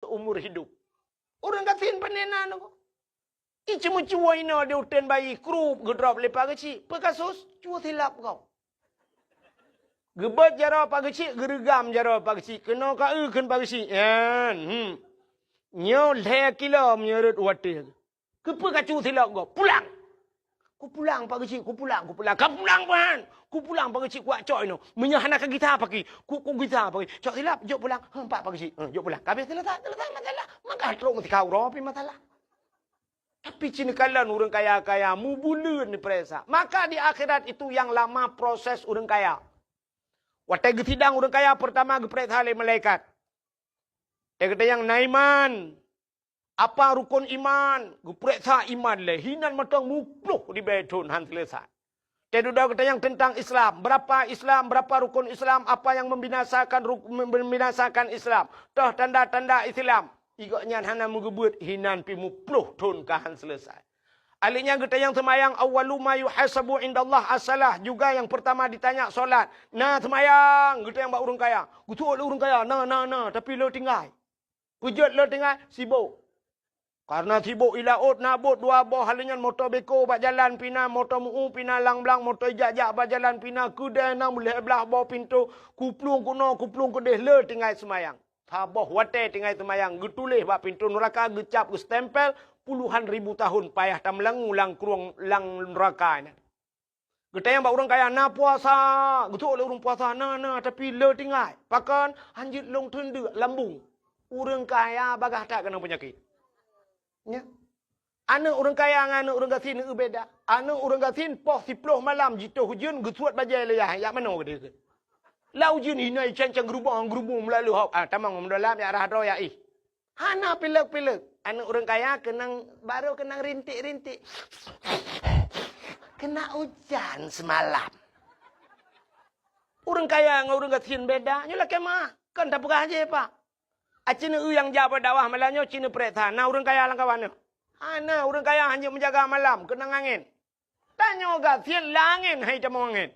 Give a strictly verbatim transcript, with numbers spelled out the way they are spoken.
umur hidup. Ureuëng gasien pane na nyoe. Ié ceumeucue inoe di uteuen bayi, krup, geudrop lé Pak Geuchik. Peue kasus? Cue silap gob. Geubeuet jaroe Pak Geuchik, geureugam jaroe Pak Geuchik. Keunoe ka eu kheun Pak Geuchik. Nyan, hmm. Nyoe lhée kilo meunyoe rot watée. Keupeue kacue silap gob? Pulang! Kupulang Pak Geuchik, kupulang, kupulang. Ka pulang, Pak! Kupulang Pak Geuchik, kuwak cok inoe. Meunyoe hana kagisa paki, ku, kugisa paki. Cok silap, jok pulang. Heuh, empat Pak Geuchik. Heuh, jok pulang. Ka habéh selesai, selesai masalah. Maka trok meusikau uroe pih masalah. Tapi cit neukalon ureuëng kaya-kaya, mubuleuen neupareksa. Maka di akhirat itu yang lama proses ureuëng kaya. Watée geusidang ureuëng kaya, peurtama geupareksa lé malaikat. Watée geutanyong na iman, apa rukon iman, geupareksa iman lé, hinan mantong muploh ribée thon han selesai. Watée dudoe geutanyong teuntang Islam, berapa Islam, berapa rukon Islam, apa yang membinasakan ruk-, membinasakan Islam, toh tanda-tanda Islam. Igok nyan hana meugeubeuet, hinan pih muploh thon ka han selesai. Ahli nyan geutanyong seumayang, awwalu ma yuhasabu indallah as-salah, juga yang pertama ditanya solat. Na seumayang, geutanyong bak ureuëng kaya. Geutuok lé ureuëng kaya, na, na, na, tapi le tinggai. Peue jeuet le tinggai, sibok. Karena sibok i laôt na bot dua boh, hal nyan moto beko bak jalan pih na, moto meu pih na, lang blang moto ijak-jak bak jalan pih na, keudée na meulhée blaih boh pintoe, kuplueng keunoe, kuplueng keudeh, le tinggai seumayang. Saboh watée tinggai seumayang, geutuléh bak pintoe nuraka, geucab, geustempel, puluhan ribu tahun payah tameulangue lam krueng lam nuraka nyan. Geutanyong bak ureuëng kaya, na puasa? Geutuok lé ureuëng puasa, na, na, tapi le tinggai. Pakon? Hanjeuet lôn teundeuk lambung. Ureuëng kaya bagaih that keunong peunyakét. Nya. Aneuëk ureuëng kaya ngon aneuëk ureuëng gasien eu beda. Aneuëk ureuëng gasien poh siploh malam jitoh ujeuen geusuet bajée lé yah, jak manoe geudeh keuh. Lam ujeuen inoe ican-can geurubong-geurubong meulalu hok. Ah, tamong meudôlam jak rhah droe jak éh. Hana pilek-pilek. Aneuëk ureuëng kaya keunong, barô keunong rintik-rintik. Kena ujan semalam. Ureuëng kaya ngon ureuëng gasien beda, nyoe lakée meuah. Kon tapeugah jih, Pak. Aci neu nyang jak bak dakwah malam nyoe, ci neupareksa, na ureuëng kaya lam kawan nyoe? Hana, ureuëng kaya hana meujaga malam, keunong angén. Tanyoe gasien lam angén, hai tamong angén.